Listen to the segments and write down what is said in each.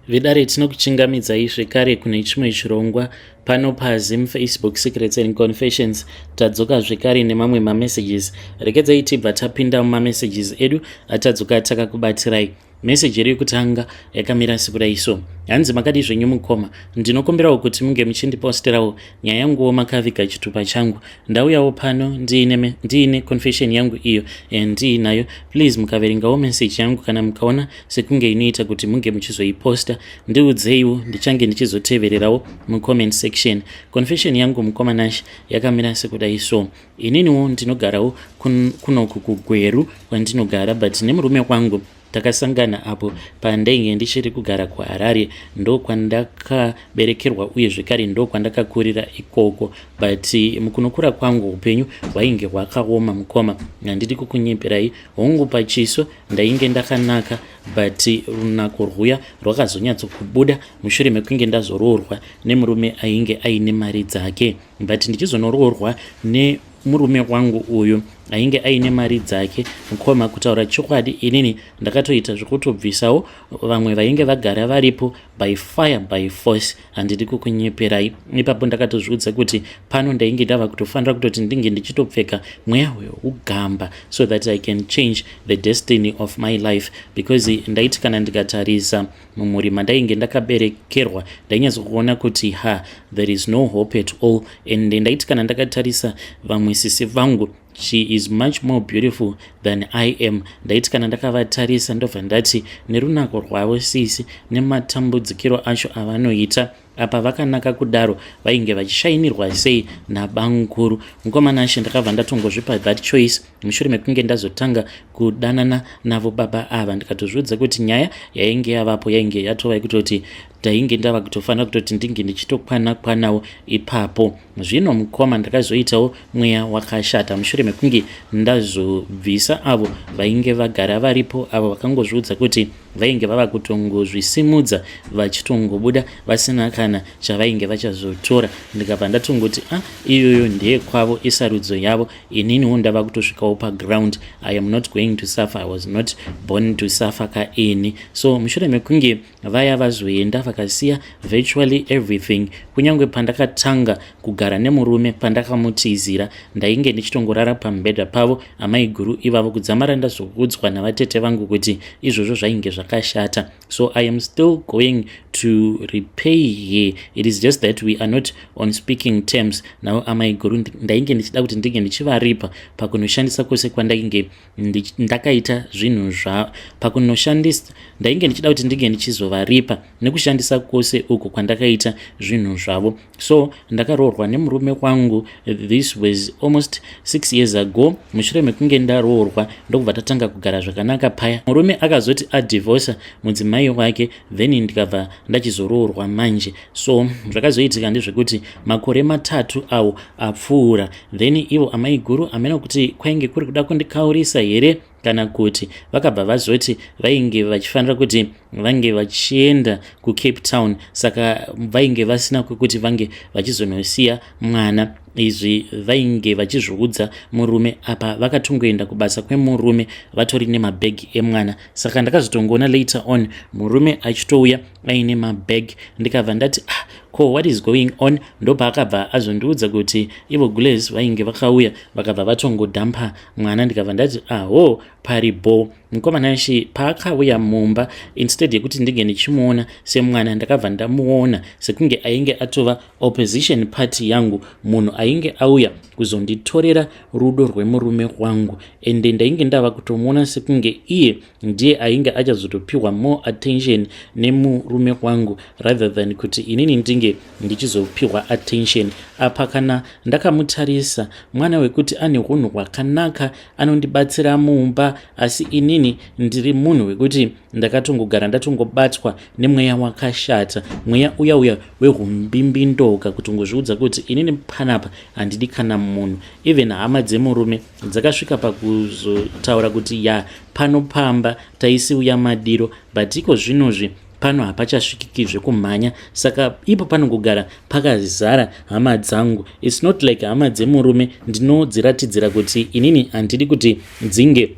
Vedare tinokuchingamidzai zvekare kune chimwe chirongwa pano paZim Facebook Secrets and Confessions. Tadzoka zvekare nemamwe mamessages. Regedzai tibva tapinda mumamessages edu atadzoka takakubatirai. Message yedu yekutanga yakamira sekudai so. Hanzi makadii zvenyu mukoma. Ndinokumbirawo kuti munge muchindiposterawo nyaya yanguwo makaviga chitupa changu. Ndauyawo pano ndiine ndiine confession yangu iyo ndiinayo. Please mukaverengawo message yangu kana mukaona sekunge inoita kuti munge muchizoiposta ndiudzeiwo ndichange ndichizotevererawo mucomment section. Confession yangu mukoma Nash yakamira sekudai so. Ininiwo ndinogarawo kunoku kuGweru kwandinogara but nemurume wangu takasangana apo pandainge ndichiri kugara kuHarare ndokwandakaberekerwa uye zvekare ndokwandakakurira ikoko but mukunokura kwangu upenyu hwainge hwakaoma mukoma handidi kukunyeperai hongu pachiso ndainge ndakanaka but runako rwuya rwakazonyatsokubuda mushure mekunge ndazoroorwa nemurume ainge aine mari dzake but ndichizonoroorwa nemurume wangu uyu ainge aine mari dzake mukoma kutaura chokwadi inini ndakatoita zvekutobvisawo vamwe vainge vagara varipo by fire by force handidi kukunyeperai ipapo ndakatozviudza kuti pano ndainge ndava kutofanira kutoti ndinge ndichitopfeka mweya weugamba so that I can change the destiny of my life because ndaiti kana ndikatarisa mumhuri mandainge ndakaberekerwa ndainyatsokuona kuti ha there is no hope at all and ndaiti kana ndakatarisa vamwe sisi vangu she is much more beautiful than I am ndaiti kana ndakavatarisa ndobva ndati nerunako rwavo sisi nematambudzikiro acho avanoita apa vakanaka kudaro vainge vachishainirwa sei nabamukuru mukomana ashe ndakabva ndatongozvipa that choice mushure mekunge ndazotanga kudanana navo baba ava ndikatozviudza kuti nyaya yainge yavapo yainge yatova yekutoti ndainge ndava kutofanira kutoti ndinge ndichitokwana kwanawo ipapo zvino mukoma ndakazoitawo mweya wakashata mushure mekunge ndazobvisa avo vainge vagara varipo avo vakangozviudza kuti vainge vava kutongozvisimudza vachitongobuda vasina kana chavainge vachazotora ndikabva ndatongoti a ah, iyoyo ndeyekwavo isarudzo yavo ininiwo ndava kutosvikawo paground I am not going to suffer I was not born to suffer kaini so mushure mekunge vaya vazoenda vakasiya virtually everything kunyange pandakatanga kugara nemurume pandakamutizira ndainge ndichitongorara pamubhedha pavo amaiguru ivavo kudzamara ndazoudzwa navatete vangu kuti izvozvo zvainge zvakashata so I am still going to repay her it is just that we are not on speaking terms navo amaiguru ndainge ndichida kuti ndinge ndichivaripa pakunoshandisa kwose kwandainge ndakaita zvinhu zva pakunoshandisa ndainge ndichida kuti ndinge ndichizovaripa nekushandisa kwose uku kwandakaita zvinhu zvavo so ndakaroorwa nemurume wangu this was almost 6 years ago mushure mekunge ndaroorwa ndokubva tatanga kugara zvakanaka paya murume akazoti adhivhosa mudzimai wake then ndikabva ndachizoroorwa manje so zvakazoitika ndezvekuti makore 3 awo apfuura then ivo amaiguru amena kuti kwainge kuri kuda kundikaurisa here kana kuti vakabva vazoti vainge vachifanira kuti vange vachienda kuCape Town saka vainge vasina kwekuti vange vachizonosiya mwana izvi vainge vachizviudza murume apa vakatongoenda kubasa kwemurume vatori nemabhegi emwana saka ndakazotongoona later on murume achitouya aine mabhegi ndikabva ndati ah, ko what is going on ndopaakabva azondiudza kuti ivo gules vainge vakauya vakabva vatongodhampa mwana ndikabva ndati aho paribo mukomana shi paakauya mumba instead yekuti ndinge ndichimuona semwana ndakabva ndamuona sekunge ainge atova opposition party yangu munhu ainge auya kuzonditorera rudo rwemurume wangu ende ndainge ndava kutomuona sekunge iye ndiye ainge achazotopiwa more attention nemurume wangu rather than kuti inini ndinge ndichizopiwa attention apa kana ndakamutarisa mwana wekuti ane unhu hwakanaka anondibatsira mumba asi inini ndiri munhu wekuti ndakatongogara ndatongobatwa nemweya wakashata mweya uya uya wehumbimbindoga kutongozviudza kuti inini panapa handidi kana munhu even hama dzemurume dzakasvika pakuzotaura kuti ya pano pamba taisiuya madiro but iko zvinozvi pano hapachasvikiki zvekumhanya saka ipo panongogara pakazara hama dzangu it's not like hama dzemurume ndinodziratidzira kuti inini handidi kuti dzinge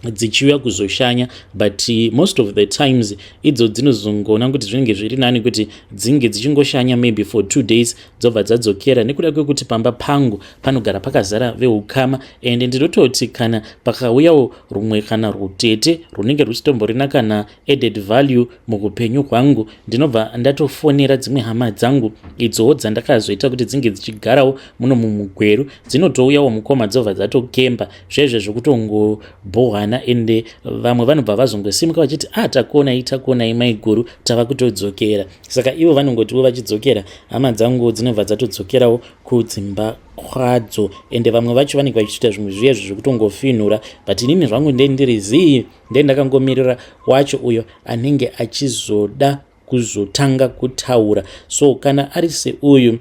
Dzichiuya kuzoshanya, but most of the times idzo dzinozongoona kuti zvinenge zviri nani kuti dzinge dzichingoshanya maybe for 2 days, dzobva dzadzokera, nekuda kwekuti pamba pangu panogara pakazara veukama. And ndinototi kana pakauyawo rumwe kana rutete runenge ruchitomborina kana added value muupenyu hwangu, ndinobva ndatofonera dzimwe hama dzangu idzowo dzandakazoita kuti dzinge dzichigarawo muno mumugweru. Dzinotouyawo, mukoma, dzobva dzatokemba zvezve zvekutongobhohwana. Ende vamwe vanobva vazongosimuka vachiti, "A ah, takuonai, takuonai maiguru, tava kutodzokera." Saka ivo vanongotiwo vachidzokera, hama dzangu dzinobva dzatodzokerawo kudzimba kwadzo. Ende vamwe vacho vanenge vachitoita zvimwe zviyezvo zvekutongofinhura, but inini zvangu ndendiri zii, ndendakangomirira wacho uyo anenge achizoda kuzotanga kutaura. So kana ari seuyu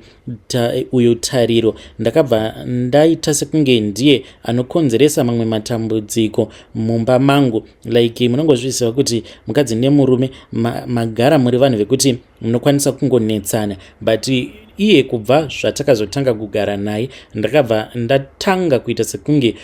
uyu Tariro, ndakabva ndaita sekunge ndiye anokonzeresa mamwe matambudziko mumba mangu. Like, munongozviziva kuti mukadzi nemurume magara muri vanhu vekuti munokwanisa kungonetsana, but iye kubva zvatakazotanga kugara naye, ndakabva ndatanga kuita sekunge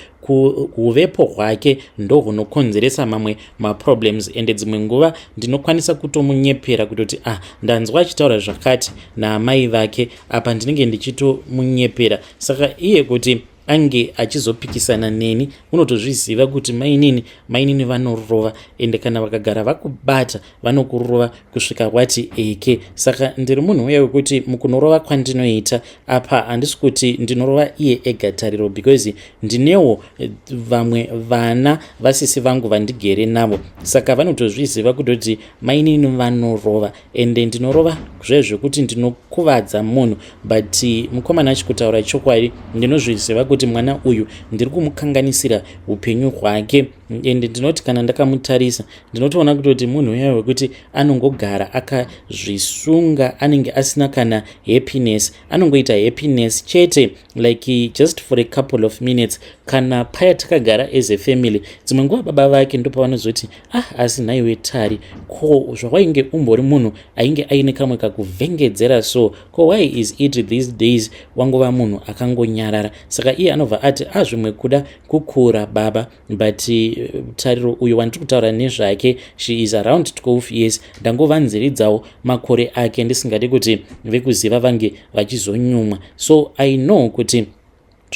huvepo hwake ndo hunokonzeresa mamwe maproblems. Ende dzimwe nguva ndinokwanisa kutomunyepera kutoti, "Ah, ndanzwa achitaura zvakati naamai vake." Apa ndinenge ndichitomunyepera. Saka iye kuti ange achizopikisana neni, unotozviziva kuti mainini vanorova, ende kana vakagara vakubata, vanokurova kusvika wati eke. Saka ndiri munhu uya wekuti mukunorova kwandinoita apa, handisi kuti ndinorova iye ega Tariro, because ndinewo vamwe vana vasisi vangu vandigere navo. Saka vanotozviziva kutoti mainini vanorova, ende ndinorova zvezvekuti ndinokuvadza munhu. But mukomana, achikutaura chokwadi, ndinozviziva kuti mwana uyu ndiri kumukanganisira upenyu hwake. Ende ndinoti kana ndakamutarisa, ndinotoona kutoti munhu uya wekuti anongogara akazvisunga, anenge asina kana happiness. Anongoita happiness chete like just for a couple of minutes kana paya takagara as a family. Dzimwe nguva baba vake ndopavanozoti, "Ah, asi nhaiwe Tari, ko zvawainge umbori munhu ainge aine kamwe kakuvhengedzera, so ko why is it these days wangova munhu akangonyarara?" Saka iye anobva ati, "A ah, zvimwe kuda kukura, baba." But Tariro uyu wandiri kutaura nezvake, she is around 12 years. Ndangovanziridzawo makore ake, ndisingadi kuti vekuziva vange vachizonyumwa. So I know kuti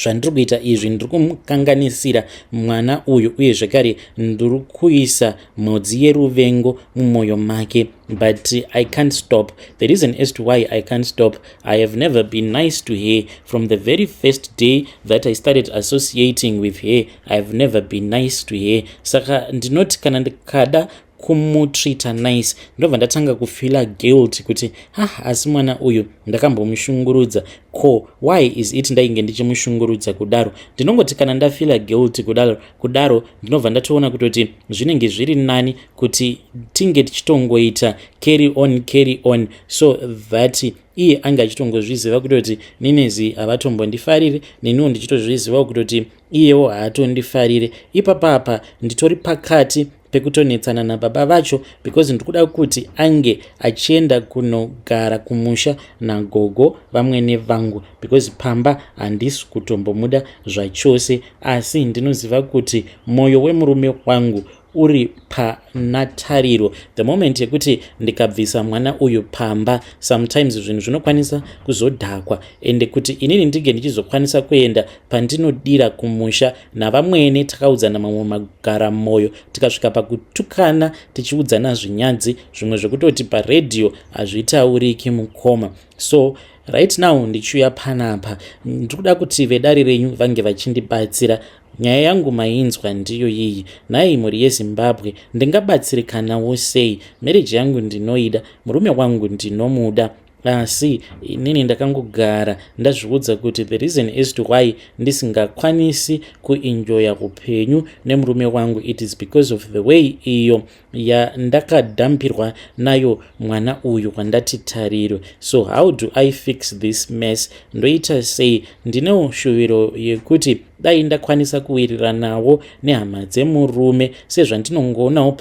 zvandiri kuita izvi, ndiri kumukanganisira mwana uyu, uye zvekare ndiri kuisa mhodzi yeruvengo mumwoyo make, but I can't stop. The reason as to why I can't stop, I have never been nice to her. From the very first day that I started associating with her, I have never been nice to her. Saka ndinoti kana ndikada kumutreata nice, ndobva ndatanga kufeela guilt kuti, "Ah, asi mwana uyu ndakambomushungurudza. Ko why is it ndainge ndichimushungurudza kudaro?" Ndinongoti kana ndafeela guilt kudaro, ndinobva ndatoona kutoti zvinenge zviri nani kuti tinge tichitongoita carry on, carry on, so that iye ange achitongozviziva kutoti ninezi havatombondifariri, neniwo ndichitozvizivawo kutoti iyewo haatondifariri. Ipapapa nditori pakati pekutonetsana nababa vacho, because ndikuda kuti ange achienda kunogara kumusha nagogo vamwene vangu, because pamba handisi kutombomuda zvachose. Asi ndinoziva kuti mwoyo wemurume wangu uri panaTariro. The moment yekuti ndikabvisa mwana uyu pamba, sometimes zvinhu zvinokwanisa kuzodhakwa, ende kuti inini ndinge ndichizokwanisa kuenda pandinodira kumusha navamwene, takaudzana mamwe magara mwoyo, tikasvika pakutukana, tichiudzana zvinyadzi, zvimwe zvekutoti paredhiyo hazvitauriki, mukoma. So right now ndichiuya panapa, ndiri kuda kuti vedare renyu vange vachindibatsira. Nyaya yangu mainzwa, ndiyo iyi. Nhai mhuri yeZimbabwe, ndingabatsirikanawo sei? Marriage yangu ndinoida, murume wangu ndinomuda, asi inini ndakangogara ndazviudza kuti the reason as to why ndisingakwanisi kuenjoya upenyu nemurume wangu, it is because of the way iyo yandakadhampirwa nayo mwana uyu wandati Tariro. So how do I fix this mess? Ndoita sei? Ndinewo shuviro yekuti dai ndakwanisa kuwiriranawo nehama dzemurume, sezvandinongoonawo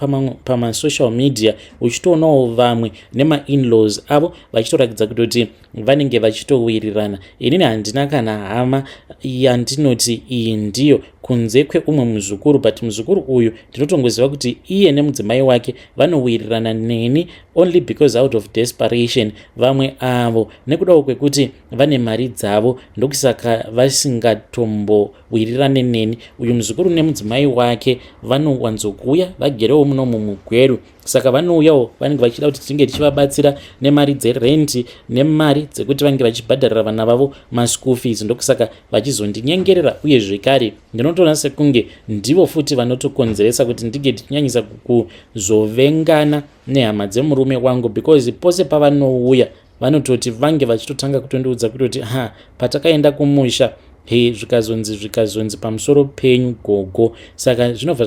pamasocial media, uchitoonawo vamwe nemainlaws avo vachitoratidza kutoti vanenge vachitowirirana. Inini handina kana hama yandinoti iyi ndiyo. Kunze kweumwe muzukuru, but muzukuru uyu ndinotongoziva kuti iye nemudzimai wake vanowirirana neni only because out of desperation. Vamwe avo nekudawo kwekuti vane mari dzavo, ndokusaka vasingatombowirirane neni. Uyu muzukuru nemudzimai wake vanowanzokuuya vagerewo muno mumugweru, saka vanouyawo vanenge vachida kuti tinge tichivabatsira nemari dzerenti nemari dzekuti vange vachibhadharira vana vavo maschool fees. Ndokusaka vachizondinyengerera. Uye zvekare ndinotoona sekunge ndivo futi vanotokonzeresa kuti ndinge tichinyanyisa kuzovengana nehama dzemurume wangu, because pose pavanouya vanototi vange vachitotanga kutondiudza kutoti, "Ha, patakaenda kumusha he, zvikazonzi zvikazonzi pamusoro penyu gogo." Saka zvinobva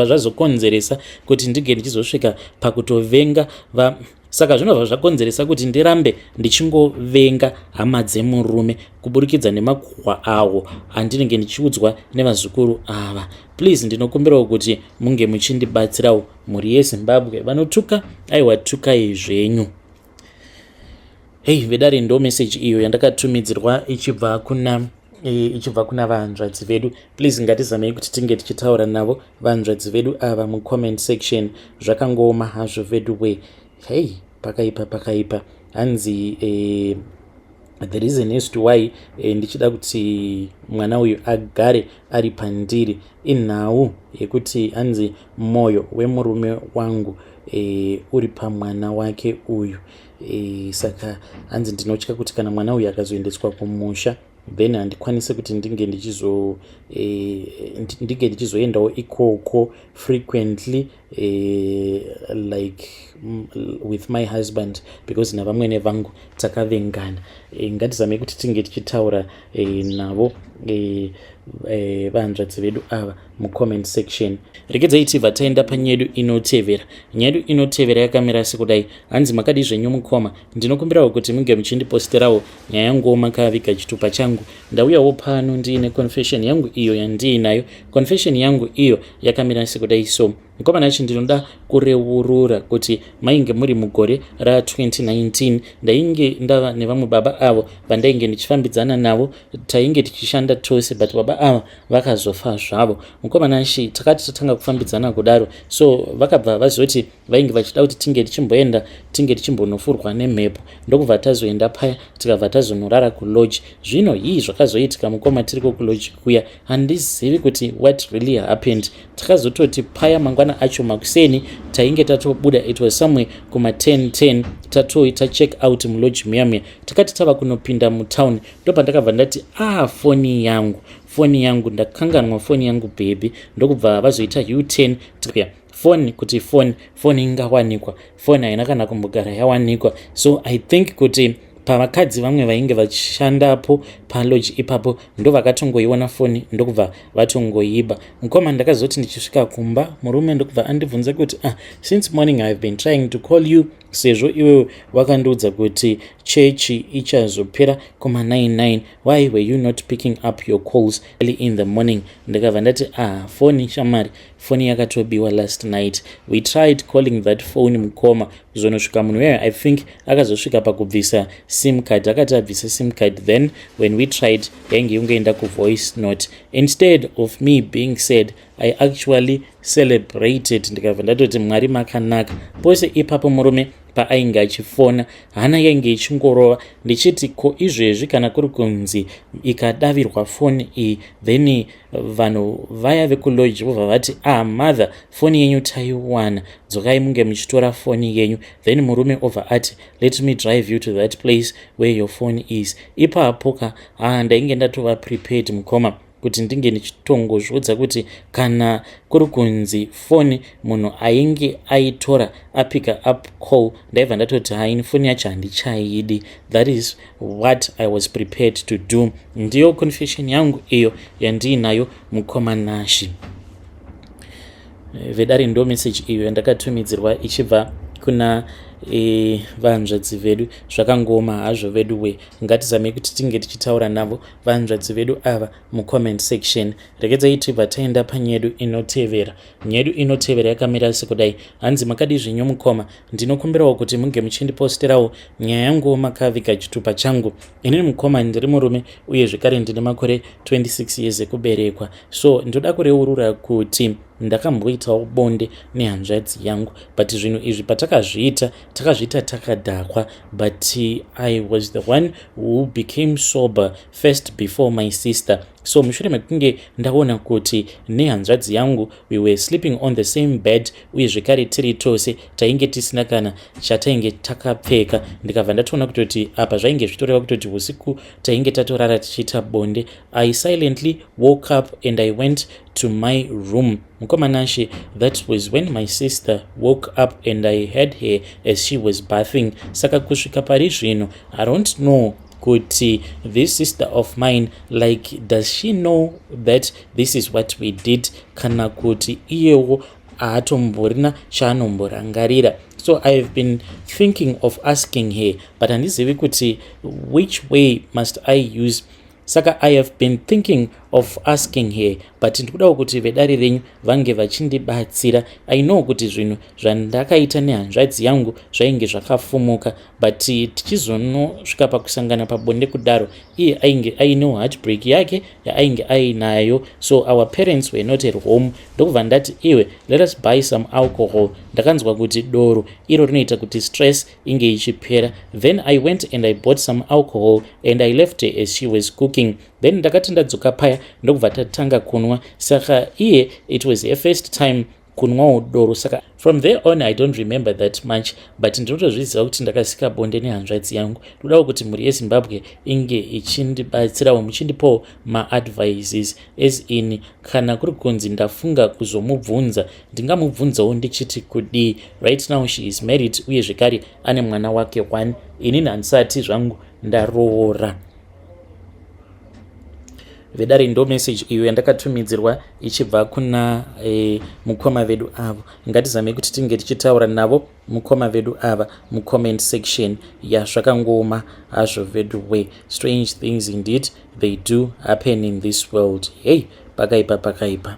zvazokonzeresa kuti ndinge ndichizosvika pakutovenga va saka zvinobva zvakonzeresa kuti ndirambe ndichingovenga hama dzemurume kuburikidza nemakuhwa awo andinenge ndichiudzwa nevazukuru ava. Please, ndinokumbirawo kuti munge muchindibatsirawo. Mhuri yeZimbabwe, vanotuka, aiwa, tukai zvenyu. Hei vedare, ndo meseji iyo yandakatumidzirwa ichibva kuna vanzvadzi vedu. Please, ngatizamei kuti tinge tichitaura navo vanzvadzi vedu ava mucomment section. Zvakangooma hazvo vedu we. Hei, pakaipa, pakaipa. Hanzi the reason as to why ndichida kuti mwana uyu agare ari pandiri inhau yekuti hanzi mwoyo wemurume wangu uri pamwana wake uyu. Saka hanzi ndinotya kuti kana mwana uyu akazoendeswa kumusha, then handikwanisi kuti ndinge ndichizoendawo ikoko frequently like with my husband, because navamwene vangu takavengana. Ngatizamei kuti tinge tichitaura navo vanzvadzi vedu ava mucomment section. Regedzai tibva taenda panyaya yedu inotevera. Nyaya yedu inotevera yakamira sekudai. Hanzi, "Makadi zvenyu mukoma? Ndinokumbirawo kuti munge muchindiposterawo nyaya yanguwo makaviga chitupa changu. Ndauyawo pano ndiine confession yangu iyo yandiinayo. Confession yangu iyo yakamira sekudai. So mukoma Nachi, ndinoda kureurura kuti mainge muri mugore ra2019, ndainge ndava nevamwe baba avo vandainge ndichifambidzana navo. Tainge tichishanda tose, but baba ava vakazofa zvavo. Mukoma Nashi, takati tatanga kufambidzana kudaro, so vakabva vazoti vainge vachida kuti tinge tichimboenda, tinge tichimbonofurwa nemhepo. Ndokubva tazoenda paya, tikabva tazonorara kulodge. Zvino hii, zvakazoitika mukoma, tiriko kulodge kuya, handizivi kuti what really happened. Takazototi paya mangwana acho makuseni, tainge tatobuda, it was somewhere kuma10 10, tatoita check out mulodge muya muya. Takati tava kunopinda mutown, ndopandakabva ndati, 'Ah, foni yangu, foni yangu, ndakanganwa foni yangu baby.' Ndokubva vazoita u10 foni kuti foni ingawanikwa. Foni haina kana kumbogara yawanikwa. So I think kuti pavakadzi vamwe vainge vachishandapo palodge ipapo ndo vakatongoiona foni, ndokubva vatongoiba. Mukoma, ndakazoti ndichisvika kumba, murume ndokubva andibvunza kuti, 'Ah, since morning I have been trying to call you, sezvo iwewe wakandiudza kuti chechi ichazopera kuma99, why were you not picking up your calls early in the morning?' Ndakabva ndati, 'Ah, foni shamari, foni yakatobiwa last night.' We tried calling that phone mukoma, kuzonosvika munhu uyayo, I think akazosvika pakubvisa SIM card. Akati abvisa SIM card, then when we tried, yainge yongoenda kuvoice note. Instead of me being sad, I actually celebrated. Ndikabva ndatoti, 'Mwari makanaka.' Pose ipapo murume paainge achifona, hana yainge ichingorova, ndichiti, 'Ko izvezvi kana kuri kunzi ikadavirwa foni iyi, then vanhu vaya vekulodge vobva vati, 'Ah, mother, foni yenyu taiwana, dzokai munge muchitora foni yenyu,' then murume obva ati, 'Let me drive you to that place where your phone is.' Ipapo ka, ha, ndainge ndatova prepared mukoma, kuti ndinge ndichitongozviudza kuti kana kuri kunzi foni munhu ainge aitora apicka up call, ndaibva ndatoti, 'Haini, foni yacho handichaidi.' That is what I was prepared to do. Ndiyo confession yangu iyo yandiinayo mukoma Nashi." Vedare, ndo message iyo yandakatumidzirwa ichibva kuna Vanzvadzi vedu, zvakangoma hazvo vedu we. Ngatizamei kuti tinge tichitaura navo vanzvadzi vedu ava mucomment section. Regedzai tibva taenda panyedu inotevera. Nyedu inotevera yakamira sekudai. Hanzi, "Makadi zvenyu mukoma? Ndinokumbirawo kuti munge muchindiposterawo nyaya yangu makaviga chitupa changu. Inini mukoma ndiri murume, uye zvekare ndine makore 26 years ekuberekwa. So ndoda kureurura kuti ndakamboitawo bonde nehanzvadzi yangu, but zvinhu izvi patakazviita, takazviita takadhakwa, but I was the one who became sober first before my sister. So mushure mekunge ndaona kuti nehanzvadzi yangu we were sleeping on the same bed, uye zvekare tiri tose tainge tisina kana chatainge takapfeka, ndikabva ndatoona kutoti apa zvainge zvitoreva kutoti usiku tainge tatorara tichiita bonde. I silently woke up and I went to my room. Mukoma Nashe, that was when my sister woke up and I had her as she was bathing. Saka kusvika pari zvino I don't know kuti this sister of mine, like, does she know that this is what we did, kana kuti iyewo haatomborina chaanomborangarira. So I have been thinking of asking her, but handizivi kuti which way must I use. Saka I have been thinking of asking her, but ndikudawo kuti vedare renyu vange vachindibatsira. I know kuti zvinhu zvandakaita nehanzvadzi yangu zvainge zvakafumuka, but tichizonosvika pakusangana pabonde kudaro, iye ainge ainewo heartbreak yake yaainge ainayo. So our parents were not at home. Ndokubva ndati, 'Iwe, let us buy some alcohol. Ndakanzwa kuti doro iro rinoita kuti stress inge ichipera.' Then I went and I bought some alcohol and I left her as she was cooking. Then ndakati ndadzoka paya, ndokubva tatanga kunwa. Saka iye it was her first time kunwawo doro. Saka from there on I don't remember that much, but ndinotozviziva kuti ndakasika bonde nehanzvadzi yangu. Ndodawo kuti mhuri yeZimbabwe inge ichindibatsirawo, muchindipawo maadvices, as in kana kuri kunzi ndafunga kuzomubvunza, ndingamubvunzawo ndichiti kudii? Right now she is married, uye zvekare ane mwana wake one. Inini handisati zvangu ndaroora." Vedare, ndo message iyo yandakatumidzirwa ichibva kuna mukoma vedu avo. Ngatizamei kuti tinge tichitaura navo mukoma vedu ava mucomment section. Yazvakangoma hazvo vedu we. Strange things indeed, they do happen in this world. Hey, pakaipa, pakaipa.